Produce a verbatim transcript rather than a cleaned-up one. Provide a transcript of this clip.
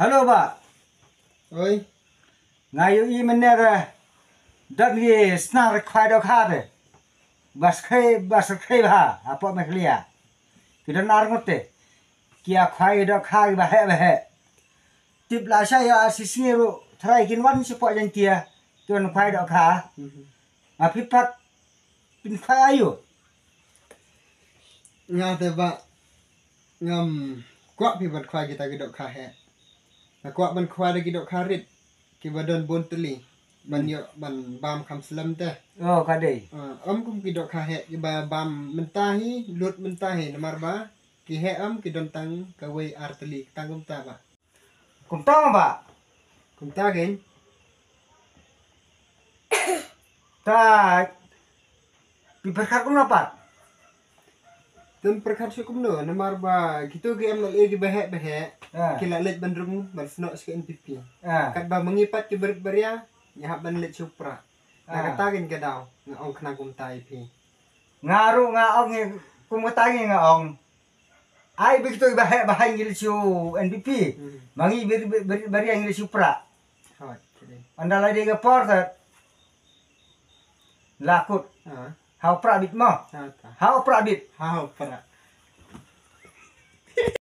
Hello bah. Oi. Nga ïohi mynne te don ki snar khwai dohkha te ba skhem, ba skhem bha hapoh Meghalaya. Ki don ar ngut te ki ïa khwai dohkha kiba heh ba heh. Tip lashai ïa shisngi ruh trai kin wan shapoh Jaiñtia ki wan khwai dohkha. Nga phi pat phin khwai aïu? Nga te bah ngam kwah phi ban khwai kita ki dohkha heh. Nga kwah ban khwai da ki dohkha rit kiba don bun tylli ban ïoh ban bam kham slem te. Oh, ka dei. Ah, ym kum ki dohkha heh kiba bam mynta hi, lut mynta hi, namar ba ki heh ym ki don tang kawei ar tylli tang kumta bah. Kumta ma bah. Kumta kein. Ta phi pyrkhat kumno pat? Tang pyrkhat shuh kumno, namar ba kito ki M L A kiba heh ba heh ki la leit ban rung ban snoh sha ka N P P. Katba ma ngi pat ki barit baria ngi hap ban leit sha u Prah. Nga kata kein ka daw nga ong khnang kumta ïa phi. Nga ruh nga ong ïa kum kata ngi nga ong. Ai ba kito ba heh ba heh ngi leit sha u N P P. Ma ngi barit baria ngi leit sha u Prah. Ynda la dei ka por te la kut. Ha u Prah bit mo. Ha u Prah bit. Ha u Prah.